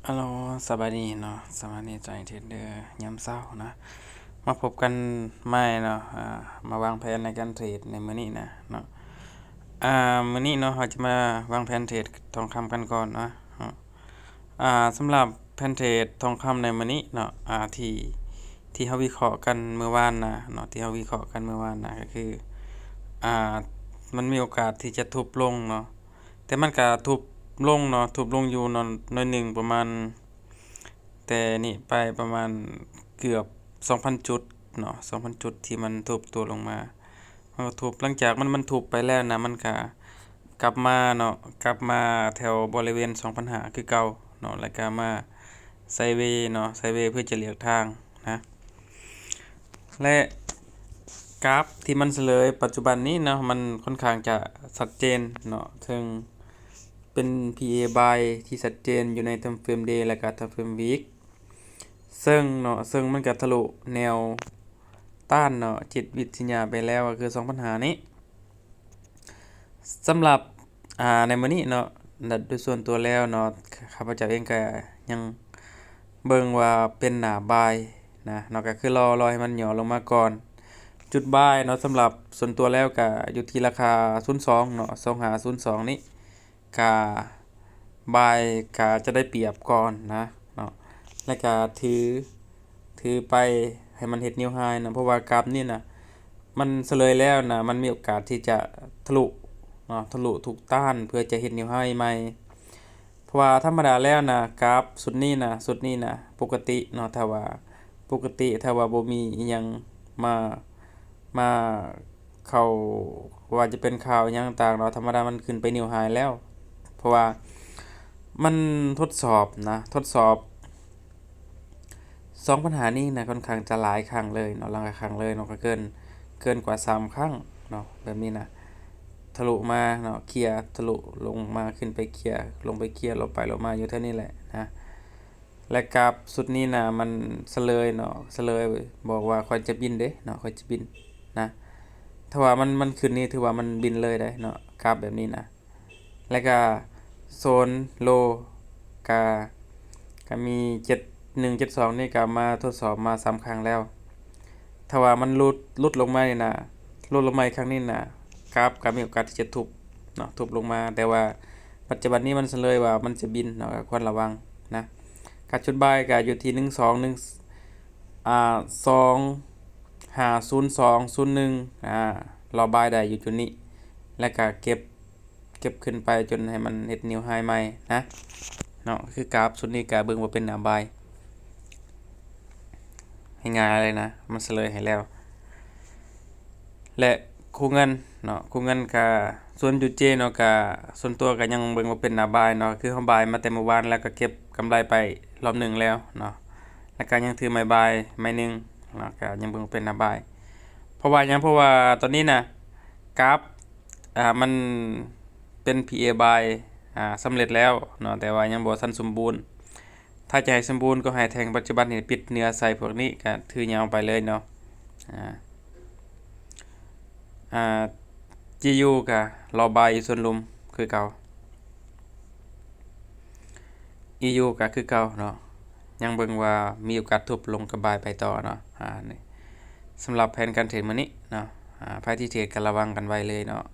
ອາໂລ ສະບາຍດີເນາະ ສະບາຍດີໃຈເທຣດເດີຍາມເຊົ້ານະ ມາພົບກັນໃໝ່ເນາະ ອາ ມາວາງແຜນໃນການເທຣດໃນມື້ນີ້ນະເນາະ. ອາ ມື້ນີ້ເນາະ ເຮົາຈະມາວາງແຜນເທຣດທອງຄຳກັນກ່ອນເນາະ. ອາ ສຳລັບແຜນເທຣດທອງຄຳໃນມື້ນີ້ເນາະ ອາ ທີ່ ທີ່ເຮົາວິເຄາະກັນມື້ວານນະເນາະ ທີ່ເຮົາວິເຄາະກັນມື້ວານນະ ກໍຄື ອາ ມັນມີໂອກາດທີ່ຈະທຸບລົງເນາະ ແຕ່ມັນກະທຸບລົງເນາະ ທຸບລົງຢູ່ເນາະ ໜ້ອຍໜຶ່ງ ປະມານ ແຕ່ນີ້ໄປປະມານເກືອບສອງພັນຈຸດເນາະ ສອງພັນຈຸດທີ່ມັນທຸບຕົວລົງມາ ມັນກໍທຸບ ຫຼັງຈາກມັນ ມັນທຸບໄປແລ້ວນະ ມັນກະກັບມາເນາະ ກັບມາແຖວບໍລິເວນສອງພັນຫ້າຄືເກົ່າເນາະ ແລ້ວກະມາໄຊເວເນາະ ໄຊເວເພື່ອຈະຫຼຽກທາງນະ. ແລະ ກາຟທີ່ມັນສະເຫຼີຍປັດຈຸບັນນີ້ເນາະ ມັນຄ່ອນຂ້າງຈະຊັດເຈນເນາະ ເຊິ່ງເປັນ ພີເອ ບາຍ ທີ່ຊັດເຈນຢູ່ໃນທາມເຟຣມເດ ແລະກະທາມເຟຣມວີກ ເຊິ່ງເນາະ ເຊິ່ງມັນກະທະລຸແນວຕ້ານເນາະ ຈິດວິທະຍາໄປແລ້ວ ກໍຄືສອງພັນຫ້ານີ້. ສຳລັບ ອາ ໃນມື້ນີ້ເນາະ ໂດຍສ່ວນຕົວແລ້ວເນາະ ຂ້າພະເຈົ້າເອງກະຍັງເບິ່ງວ່າເປັນໜ້າບາຍນະເນາະ ກະຄືລໍ ລໍໃຫ້ມັນຫຍໍ້ລົງມາກ່ອນ. ຈຸດບາຍເນາະ ສຳລັບສ່ວນຕົວແລ້ວກະຢູ່ທີ່ລາຄາສູນສອງເນາະ ສອງຫ້າສູນສອງນີ້ ກະບາຍກະຈະໄດ້ປຽບກ່ອນນະເນາະ ແລະກະຖື ຖືໄປໃຫ້ມັນເຮັດນິວໄຮນະ ເພາະວ່າກາຟນີ້ນະ ມັນສະເຫຼີຍແລ້ວນະ ມັນມີໂອກາດທີ່ຈະທະລຸເນາະ ທະລຸທຸກຕ້ານເພື່ອຈະເຮັດນິວໄຮໃໝ່. ເພາະວ່າທຳມະດາແລ້ວນະ ກາຟຊຸດນີ້ນະ ຊຸດນີ້ນະ ປົກກະຕິເນາະ ຖ້າວ່າປົກກະຕິ ຖ້າວ່າບໍ່ມີອີ່ຫຍັງມາ ມາເຂົ້າ ວ່າຈະເປັນຂ່າວອີ່ຫຍັງຕ່າງເນາະ ທຳມະດາມັນຂຶ້ນໄປນິວໄຮແລ້ວ ເພາະວ່າມັນທົດສອບນະ ທົດສອບ ສອງບັນຫານີ້ນະ ຄ່ອນຂ້າງຈະຫຼາຍຄັ້ງເລີຍເນາະ ຫຼາຍຄັ້ງເລີຍເນາະ ກໍເກີນ ເກີນກວ່າສາມຄັ້ງເນາະ ແບບນີ້ນະ ທະລຸມາເນາະ ເຄຍ ທະລຸລົງມາ ຂຶ້ນໄປເຄຍ ລົງໄປເຄຍ ລົງໄປລົງມາຢູ່ແຖວນີ້ແຫຼະນະ. ແລະກາຟຊຸດນີ້ນະ ມັນສະເຫຼີຍເນາະ ສະເຫຼີຍ ບອກວ່າຂ້ອຍຈະບິນເດ້ເນາະ ຂ້ອຍຈະບິນນະ ຖ້າວ່າມັນ ມັນຂຶ້ນນີ້ ຖືວ່າມັນບິນເລີຍເດ້ເນາະ ກາຟແບບນີ້ນະ. ແລະກະໂຊນໂລ ກະ ກະມີເຈັດໜຶ່ງ ເຈັດສອງນີ້ກະມາທົດສອບມາສາມຄັ້ງແລ້ວ ຖ້າວ່າມັນຫຼຸດ ຫຼຸດລົງມານີ້ນະ ຫຼຸດລົງມາອີກຄັ້ງນີ້ນະ ກາຟກະມີໂອກາດທີ່ຈະທຸບເນາະ ທຸບລົງມາ ແຕ່ວ່າປັດຈຸບັນນີ້ມັນສະເຫຼີຍວ່າມັນຈະບິນເນາະ ກະຄວນລະວັງນະ. ກາຟຊຸດບາຍກະຢູ່ທີ່ໜຶ່ງສອງໜຶ່ງ ອາ ສອງຫ້າສູນສອງສູນໜຶ່ງ ອາ ລໍບາຍໄດ້ຢູ່ຈຸດນີ້ ແລະກະເກັບ ເກັບຂຶ້ນໄປຈົນໃຫ້ມັນເຮັດນິວໄຮໃໝ່ນະເນາະ ຄືກາຟຊຸດນີ້ກະເບິ່ງວ່າເປັນໜ້າບາຍ ງ່າຍໆເລີຍນະ ມັນສະເຫຼີຍໃຫ້ແລ້ວ. ແລະຄູ່ເງິນເນາະ ຄູ່ເງິນກະ ສ່ວນຢູເຈເນາະ ກະສ່ວນຕົວກະຍັງເບິ່ງວ່າເປັນໜ້າບາຍເນາະ ຄືເຮົາບາຍມາແຕ່ມື້ວານ ແລ້ວກະເກັບກຳໄລໄປລອບໜຶ່ງແລ້ວເນາະ ແລະກະຍັງຖືໄມ້ບາຍໄມ້ໜຶ່ງເນາະ ກະຍັງເບິ່ງເປັນໜ້າບາຍ ເພາະວ່າຫຍັງ ເພາະວ່າຕອນນີ້ນະ ກາຟ ອາ ມັນເປັນ ພີເອ ບາຍ ອາ ສຳເລັດແລ້ວເນາະ ແຕ່ວ່າຍັງບໍ່ທັນສົມບູນ. ຖ້າຈະໃຫ້ສົມບູນກໍໃຫ້ແທ່ງປັດຈຸບັນນີ້ປິດເໜືອໃສ່ພວກນີ້ ກະຖືຍາວໄປເລີຍເນາະ. ອາ ອາ ຈີຢູກະລໍບາຍຢູ່ໂຊນລຸ່ມຄືເກົ່າ ອີຢູກະຄືເກົ່າເນາະ ຍັງເບິ່ງວ່າມີໂອກາດທຸບລົງກະບາຍໄປຕໍ່ເນາະ. ອາ ນີ້ ສຳລັບແຜນການເທຣດມື້ນີ້ເນາະ ອາ ໃຜທີ່ເທຣດກະລະວັງກັນໄວ້ເລີຍເນາະ